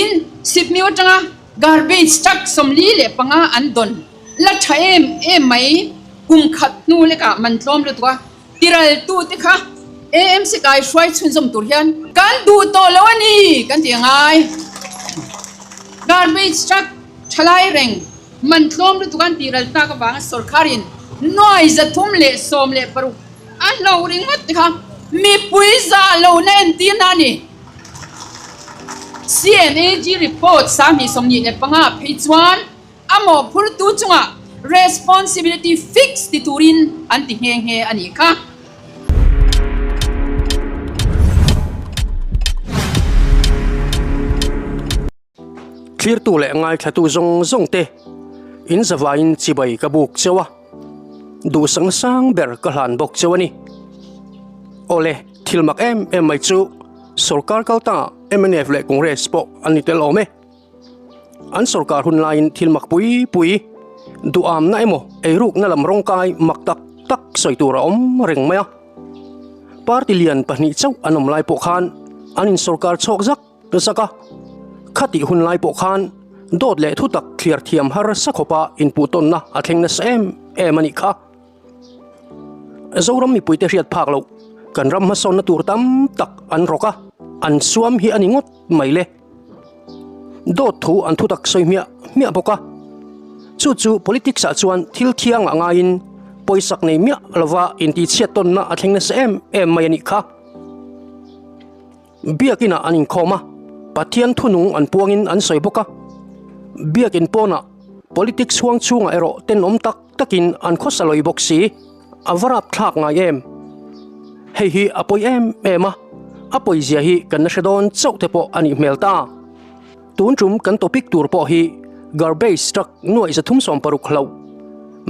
Tin, Sipmiu atanga garbage truck 45 an dawn la tha em em mai. Kum khat hnu lekah man tlawm lutuk a, tiraltu te kha AMC kai hruai chhunzawm tur hian kan duh tawh lo a ni kan ti a ngai. Garbage truck thalai reng man tlawm lutuk an tiral tak avanga sorkharin nuai 316 a hlo ringawt te kha mipui zah lohna entirna a ni. CNAG report 2025 phei chuan a mawhphurtu chungah responsibility fix ti turin an ti nghe nghe a nih kha. Thlirtu leh ngaithlatu zawng zawng te in zavaiin chibai ka buk cheu a, duhsakna sang ber ka hlan bawk cheu a ni. Awle, thil mak em em mai chu sorkar kaltangah mnf leh Congress pawh an ni tel awm e. An sorkar hun laiin thil mak pui pui, duhamna emaw eirukna lam rawngkai mak tak tak sawi tur a awm reng mai a. Party lian pahnih chauh an awm lai pawh khan an insorkar chhawk zak zak a. Khatih hun lai pawh khan dawt leh thutak thliar thiam harsa khawpa inpuhtawnna a thleng nasa em em a nih kha. Zoram mipuite hriat phak loh kan ram hmasawnna tur tam tak an rawk a, an suam hi a ni ngawt mai le. Dawt thu an thutak sawi hmiah hmiah bawk a, chu chu politics ah chuan thil thiang ah ngaiin pawisak nei miah lova intihchhiat tawnna a thleng nasa em em mai a nih kha. Biakin ah an inkhawm a, Pathian thunung an puangin an sawi bawk a, biakin pawnah politics huang chhungah erawh tenawm tak takin an khawsa lawi bawk si, a va rapthlak ngai em? Hei hi a pawi em em a, a pawizia hi kan la hre dawn chauh te pawh a nih hmel ta. Tun tum kan topic tur pawh hi garbage truck nuaih 360 hlauh,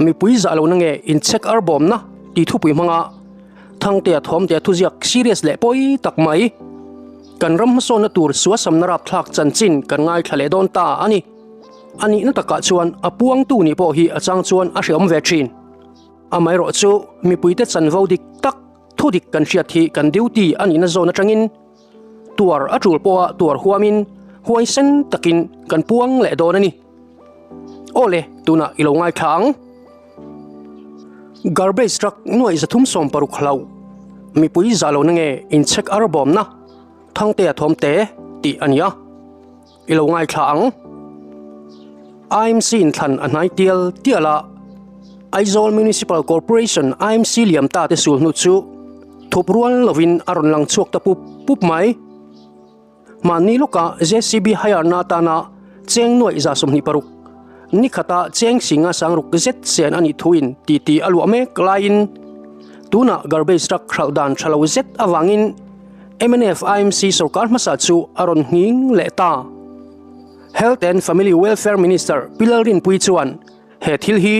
mipui zah lohna nge inchhek arbawmna tih thupui hmanga Thangtea Thawmtea thuziak serious leh pawi tak mai. Kan ram hmasawnna tur suasamna rapthlak chanchin kan ngaithla leh dawn ta a ni. A nihna takah chuan a puangtu nih pawh hi a chang chuan a hreawm ve thin. Amaherawh chu mipuite chanvo dik tak thudik kan hriat hi kan duty a nihna zawn atangin tuar a tul pawha tuar huamin huaisen takin kan puang leh dawn a ni. Awle, tunah i lo ngaithla ang. Garbage truck nuaih 360 hlauh mipui zah lohna nge inchhek arbawmna Thangtea thawmte tih a ni a. I lo ngaithla ang. IMC inthlan a hnai tial tial a, Aizawl Municipal Corporation IMC liam ta te sul hnu chu thup rual lovin a rawn lang chhuak ta pup pup mai. Mahni lawka JCB hire na atana cheng nuaih 26 ni khata cheng singa sangruk zet sen a nih thuin titi a luah mek laiin tunah garbage truck hralh dan tha lo zet avangin Mnf IMC sorkar hmasa chu a rawn nghing leh ta. Health and Family Welfare Minister Pi Lalrinpuii chuan he thil hi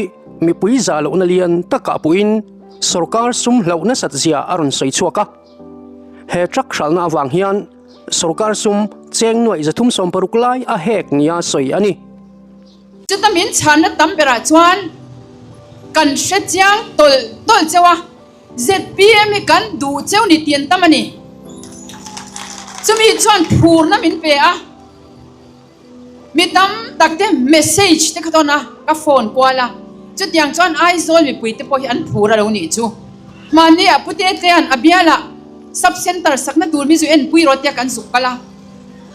mipui zah lohna lian takah puhin sorkar sum hlauh nasat zia a rawn sawi chhuak a. He truck hralhna avang hian sorkar sum cheng nuaih 360 lai a hek nia sawi a ni. Chuta min chhanna tam berah chuan kan hre chiang tawlh tawlh cheu a. Zpm hi kan duh cheu ni tian tam a ni. Chumi chuan phurna min pe a, mi tam tak te message te kha tawn a, ka phone kual a, chutiang chuan Aizawl mipui te pawh hi an phur a lo nih chu. Hmanni ah Pu Tetea'n a bialah sub centre sakna tur mi zu enpui rawh tia kan zuk kal a,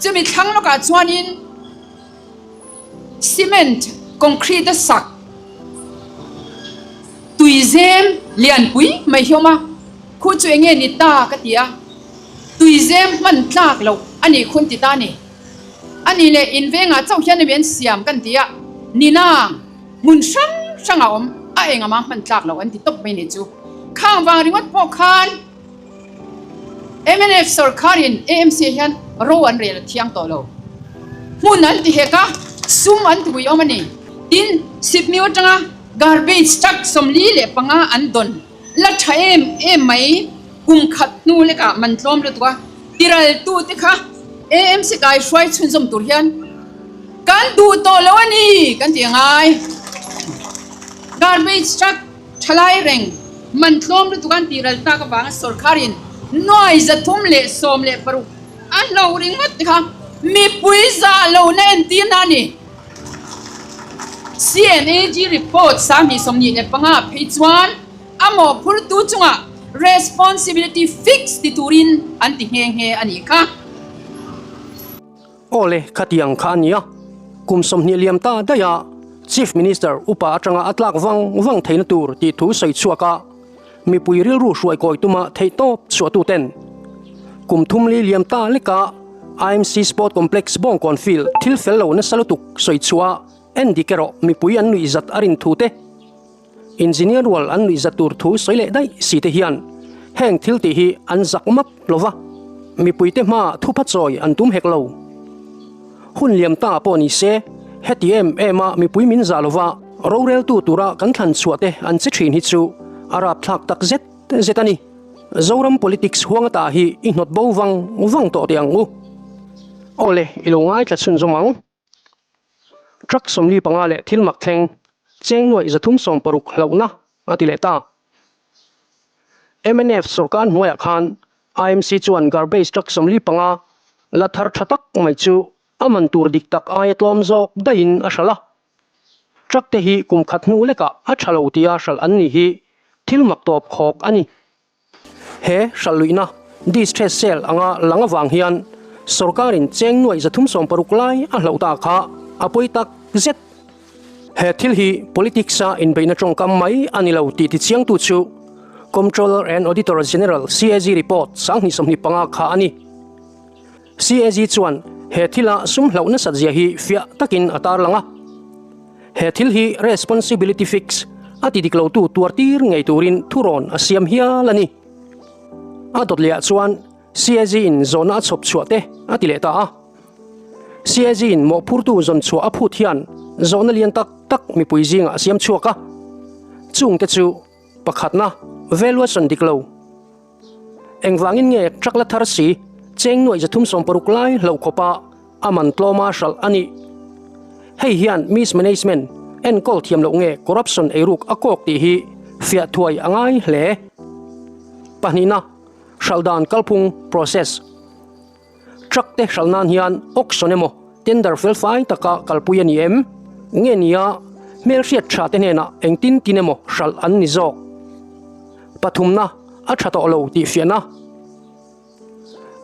chumi thlang lawkah chuanin, Cement, concrete a sak tuizem lianpui mai hi awm a, khu chu enge ni ta ka ti a, tuizem hman tlak loh a nih khun ti ta a ni. A nih leh in vengah chauh hian emi an siam kan ti a, nina hmun hrang hrang a awm a engama hman tlak loh an ti tawp mai ni chu. Khang vang ringawt pawh khan. Mnf sorkarin AMC ah hian ro an rel a thiang tawh lo. Hmun an ti hek a, sum an ti uiawm a ni. Tin, Sipmiu atanga garbage truck 45 an dawn la tha em em mai. Kum khat hnu lekah man tlawm lutuk a, tiraltu te kha AMC kai hruai chhunzawm tur hian kan duh tawh lo a ni kan ti a ngai. Garbage truck. Thalai reng man tlawm lutuk an tih ral tak avanga sorkarin nuai 316 a hlo ringawt te kha. Mipui zah lohna entirna a ni. CNAG report 2025 phei chuan a mawhphurtu chungah responsibility fix ti turin an ti nghe nghe a nih kha. Aw le, khatiang kha a nia. Kum 20 liam ta daih a, Chief Minister upa atanga a tlak vang vang theihna tur tih thu sawi chhuak a, mipui rilru hruai kawi tuma theih tawp chhuahtuten kum thum li liam ta leka IMC Sport Complex Bawngkawn Field thil fel lo nasa lutuk sawi chhuah a en dik erawh mipui an nuih zat a rin thu te, Engineer rual an nuih zat tur thu sawi leh daih si te hian heng thil tih hi an zak map lo va, mipuite hmaa thupha chawi an tum hek lo. Hun liam ta pawh ni se, heti em em a mipui min zah lova roreltu tura kan thlan chhuah te an che thin hi chu a rapthlak tak zet zet a ni. Zoram politics huang ata hi i hnawt bo vang vang tawh teh ang u. Aw le, i lo ngaithla chhunzawm ang. Truck 45 leh thil mak thleng cheng nuaih 360 hlauhna a ti leh ta. Mnf sorkar hnuaiah khan IMC chuan garbage truck 45 la thar tha tak mai chu a man tur dik tak aia tlawm zawk daihin a hralh a. Truck te hi kum khat hnu lekah a tha lo tia hralh an ni hi thil mak tawp khawk a ni. He hralh luihna distress sale anga lang avang hian sorkarin cheng nuaih 360 lai a hloh ta kha a pawi tak zet. He thil hi politics-a inbeihna tawngkam mai a ni lo tih tichiangtu chu Comptroller and Auditor General, CAG, report 2025 kha a ni. CAG chuan he thila sum hlauh nasat zia hi fiah takin a tarlang a. He thil hi responsibility fix a ti dik lotu tuar tir ngei turin thurawn a siam hial a ni. A dawt lehah chuan CAG in zawhna a chhawp chhuah te a ti leh ta a. CAG in mawhphurtu zawn chhuah a phut hian zawhna lian tak tak mipui zingah a siam chhuak a. Chungte chu pakhatna valuation dik lo. Engvangin nge truck la thar si cheng nuaih 360 lai hlauh khawpa a man tlawma hralh a nih? Hei hian mismanagement, enkawl thiam loh nge corruption eiruk a kawk tih hi fiah thuai a ngai hle. Pahnihna, hralh dan kalphung, process. Truck te hralh nan hian auction emaw tender felfai taka kalpui a ni em? Nge nia hmelhriat tha te hnenah engtin tin emaw hralh an ni zawk? Pathumna, a tha tawh lo tih fiahna.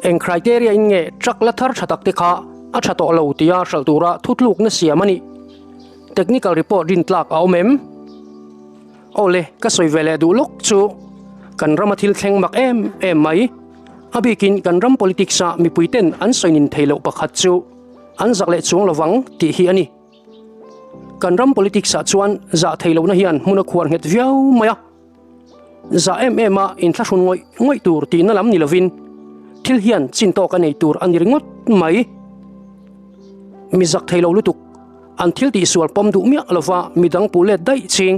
Eng criteria in nge truck la thar tha tak te kha a tha tawh lo tia hralh tura thutlukna siam a nih? Technical report rintlak a awm em? Aw le, ka sawi ve leh duh lawk chu kan rama thil thleng mak em em mai. A bikin kan ram politics ah mipui ten an sawi nin thei loh pakhat chu an zak leh chuang lovang tih hi a ni. Kan ram politics ah chuan zah thei lohna hian hmun a khuar nghet viau mai a. Zah em em a inthlahrun ngawih ngawih tur tihna lam ni lovin thil hian chin tawk a nei tur a ni ringawt mai. Mi zak thei lo lutuk, an thil tihsual pawm duh miah lova midang puh let daih ching.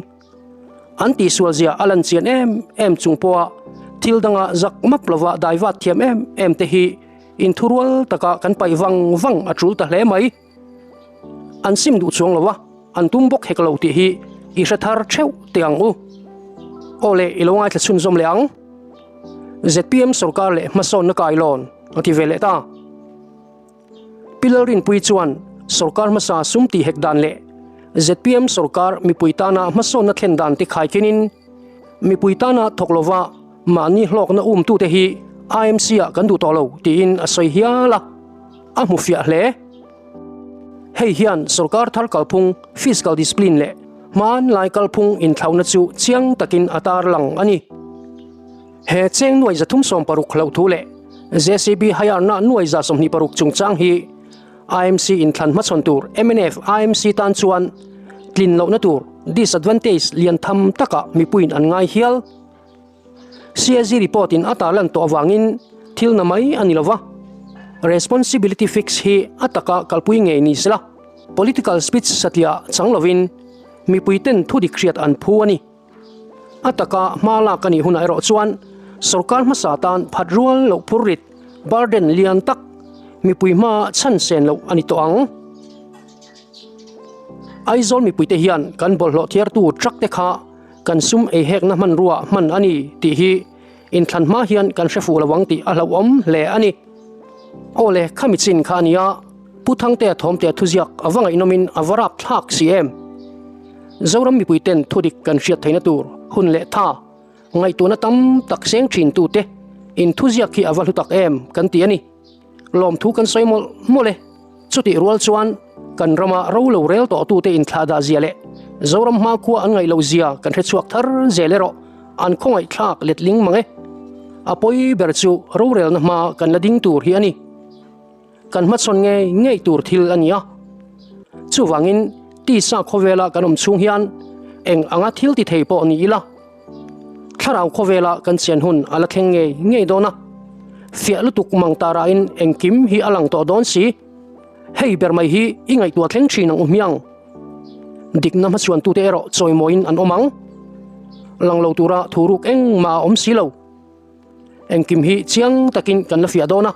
An tihsual zia a lan chian em em chung pawha thil danga zak map lova daivat thiam em em te hi inthurual taka kan paih vang vang a tul ta hle mai. An sim duh chuang lo a, an tum bawk hek lo tih hi i hre thar theuh teh ang u. Aw le, i lo ngaithla chhunzawm leh ang. Zpm sorkar leh hmasawnna kailawn a ti ve leh ta. Pi Lalrinpuii chuan sorkar hmasa sum tih hek dan leh zpm sorkar mipui tana hmasawnna thlen dan te khaikinin mipui tana thawk lova mahni hlawkna umtute hi IMC-ah kan duh tawh lo tiin a sawi hial a, a hmu fiah hle. Hei hian sorkar thar kalphung fiscal discipline leh hmanlai kalphung inthlauhna chu chiang takin a tarlang a ni. He cheng nuai 360 hlauh thu leh JCB hire-na nuai 26 chungchang hi IMC inthlan hmachhawn tur mnf IMC tan chuan tlin lohna tur disadvantage lian tham takah mipuiin an ngai hial. CAG report in a tarlan tawh avangin thil na mai a ni lova, responsibility fix hi a taka kalpui ngei ni sela, political speech satliah chang lovin mipuiten thudik hriat an phu a ni. A taka hma lak a nih hunah erawh chuan sorkar hmasa tan phat rual loh phur rit, burden, lian tak mipui hma chhan sen loh a ni tawh ang. Aizawl mipuite hian kan bawlhhlawh thiartu truck te kha kan sum ei hekna hmanrua hman a ni tih hi inthlan hma hian kan hre fuh lo ang tih a hlauhawm hle a ni. Aw le, khami chin kha a nia, Pu Thangtea Thawmtea thuziak a va ngaihnawmin a va rap thlak si em? Zoram mipuiten thudik kan hriat theihna tur hun leh tha ngaihtuahna tam tak seng thin tute in thuziak hi a va hlu tak em kan ti a ni. Lawmthu kan sawi mawlh mawlh e. Chutih rual chuan kan rama ro lo rel tawh tute inthlahdah zia leh Zoram hmakhua an ngaih loh zia kan hre chhuak thar zel erawh an khawngaihthlak letling mang e. A pawi ber chu rorelna hma kan la ding tur hi a ni. Kan hmachhawn ngei ngei tur thil a ni a. Chuvangin tisa khawvela kan awm chhung hian eng anga thil ti thei pawh ni ila, Thlarau khawvela kan chian hun a la thleng ngei ngei dawn a. Fiah lutuk mang tarain engkim hi a lang tawh dawn si. Hei ber mai hi i ngaihtuah thleng thin ang u hmiang. Dikna hmachhuantute erawh chawimawiin an awm ang. Lang lo tura thuruk engmah a awm si lo. Engkim hi chiang takin kan la fiah dawn a,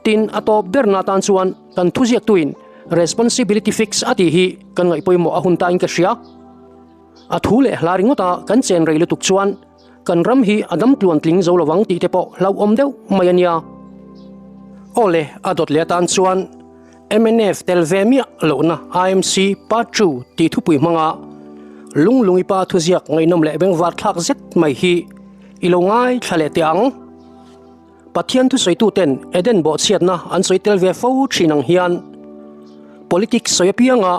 tin a tawp berna atan chuan kan thuziaktuin responsibility fix a tih hi kan ngaih pawimawh a hun tain ka hria. A thu leh hla ringawta kan chen rei lutuk chuan kan ram hi a dam tluan tling zo lovang tih te pawh hlauhawm deuh mai a nia. Aw le, a dawt leh atan chuan mnf tel ve miah lohna IMC Part Two tih thupui hmanga Lunglungi pa thuziak ngaihnawm leh bengvar thlak zet mai hi I lo ngaithla leh teh ang. Pathian thusawitu ten Eden bawhchhiatna an sawi tel ve fo thin ang hian politics sawi apianga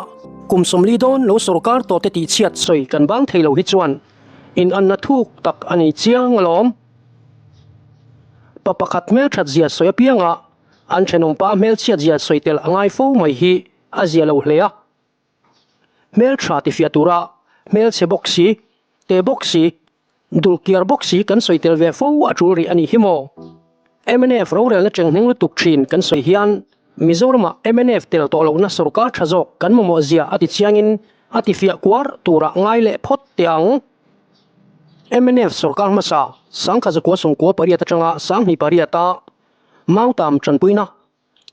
kum 40 dawn lo sorkar tawh te tihchhiat sawi kan bang thei lo hi chuan inanna thuk tak a nei chiang alawm. Pa pakhat hmelthat zia sawi apianga an thenawmpa hmelchhiat zia sawi tel a ngai fo mai hi a zia lo hle a. Hmeltha tifiah tura hmelchhe bawk si, te bawk si, Dulkiar bawk si kan sawi tel ve fo a tul rih a nih hi maw? Mnf rorelna chenghneng lutuk thin kan sawi hian Mizoramah mnf tel tawh lohna sorkar tha zawk kan mamawh zia a ti chiangin a ti fiah kuar turah ngai leh phawt teh ang. Mnf sorkar hmasa Sangkha zakua sawmkua pariat atanga Sanghnih pariata Mautam tanpuina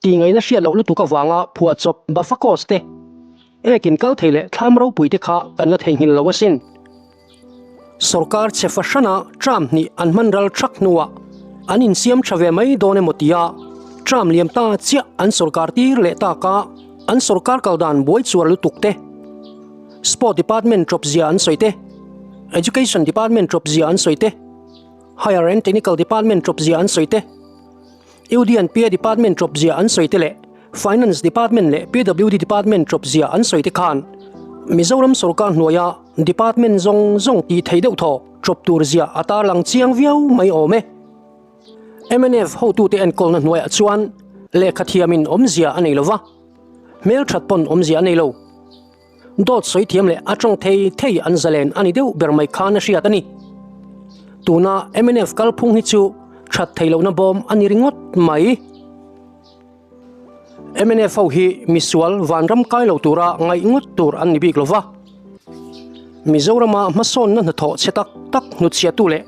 Tih ngaihna hriat loh lutuk avanga phuahchawp Bafakos te, ekin kal thei leh thlam ropui te kha kan la theihnghilh lo asin. Sorkar che fahrana tram hnih an hman ral thak hnuah an insiam tha ve mai dawn emaw tia tram liam ta chiah an sorkar tir leh tak a, an sorkar kal dan buai chuar lutuk te, Sport Department ṭawp zia an sawi te, Education Department ṭawp zia an sawi te, Higher and Technical Department ṭawp zia an sawi te, UD and PA Department ṭawp zia an sawi te leh Finance Department leh PWD Department ṭawp zia an sawi te khan Mizoram sorkar hnuaia Department zawng zawng tih theih deuh thaw ṭawp tur zia a tarlang chiang viau mai awm e. Mnf hotute enkawlna hnuaiah chuan lehkha thiamin awmzia a nei lova, hmelṭhat pawn awmzia a nei lo. Dawt sawi thiam leh a tawng thei thei an zalen a ni deuh ber mai khan a hriat a ni. Tuna mnf kalphung hi chu that thei lohna bawm a ni ringawt mai. Mnf ho hi misual vanram kai lo tura ngaih ngawt tur an ni bik lo va. Mizorama hmasawnna hnathawh chhe tak tak hnutchhiahtu leh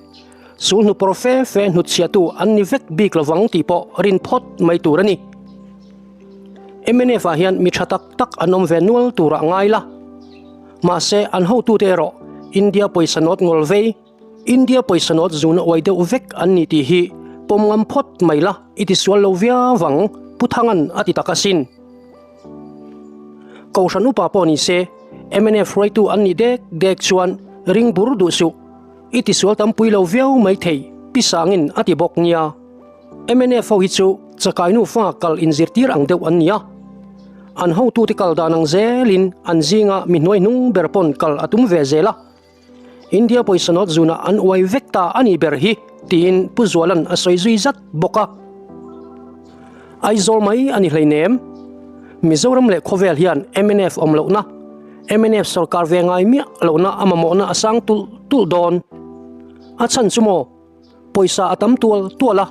sulhnu pawr fe fe hnutchhiahtu an ni vek bik lovang tih pawh rin phawt mai tur a ni. Mnf ah hian mi tha tak tak an awm ve nual turah ngai la. Mahse an hotute erawh India pawisa nawt ngawl vei, India pawisa nawt zuna uai deuh vek an ni tih hi pawm ngam phawt mai la i ti sual lo viau vang Pu Thanga'n a ti tak asin. Kohhran upa pawh ni se mnf hruaitu an nih dek dek chuan ring bur duh suh i ti sual tampui lo viau maithei Pi Sangin a ti bawk nia. Mnf ho hi chu chakai nufa kal inzirtir ang deuh an ni a, an hotute kal dan ang zelin an zinga mi hnuai hnung ber pawn kal a tum ve zel a, India pawisa nawt zunah an uai vek ta a nih ber hi tiin Pu Zuala'n a sawi zui zat bawk a. Aizawl mai a ni hleinem. Mizoram leh khawvel hian mnf awm lohna, mnf sorkar ve ngai miah lohna a mamawhna a sang tulh tulh dawn. A chhan chu maw? Pawisa a tam tual tual a,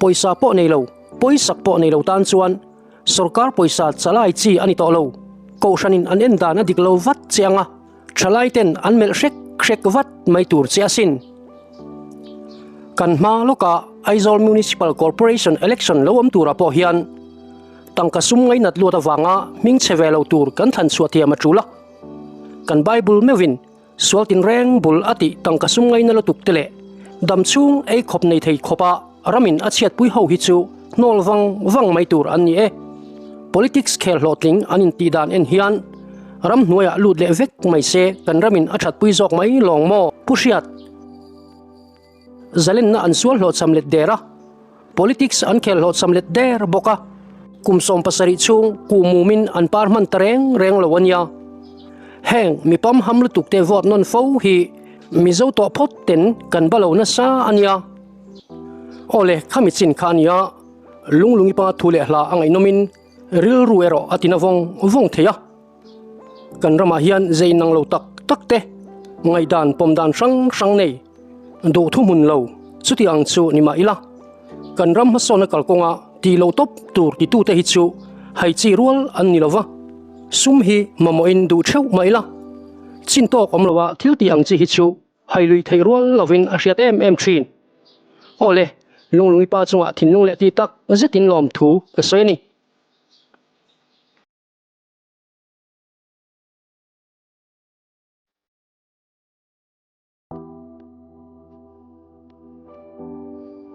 pawisa pawh nei lo, pawisak pawh nei lo tan chuan sorkar pawisa chalai chi a ni tawh lo. Kohhranin an en dan a dik lo vat che ang a, thalai ten an melh hrek hrek vat mai tur che asin. Kan hma lawkah Aizawl Municipal Corporation election lo awm turah pawh hian tangka sum ngainat luat avanga hming chhe ve lo tur kan thlan chhuah thiam a tul a. Kan Bible meuhin Sual tinreng bul a tih tangka sum ngaina lutuk te leh dam chhung ei khawp nei thei khawpa ramin a chhiatpui ho hi chu Hnawl vang vang mai tur an ni e. Politics khel hlawhtling an intih dan en hian ramhnuaiah lut leh vek mai se kan ramin a thatpui zawk mai lawng maw? Pu Hriat. Zalenna an sual hlawhchham let der a, politics an khel hlawhchham let der bawk a, kum 70 chhung kuhmumin an par hman ta reng reng lo a nia. Heng mi pamham lutuk te vote nawn fo hi Mizo tawh phawt ten kan ba lo nasa a nia. Aw le, khami chin kha a nia, lunglungi pa thu leh hla a ngaihnawmin rilru erawh a tina vawng vawng thei a. Kan ramah hian zei nang lo tak tak te, ngaihdan pawm dan hrang hrang nei, duh thu hmun lo, chuti ang chu ni mah ila. Kan ram hmasawnna kalkawnga tih loh tawp tur titute hi chu hai chi rual an ni lo va, sum hi mamawhin duh theuh mah ila. Chin tawk awm loa thil tih ang chi hi chu hai lui theih rual lovin a hriat em em thin. Aw le, Lunglungi pa chungah thinlung leh ti tak zetin lawmthu ka sawi a ni.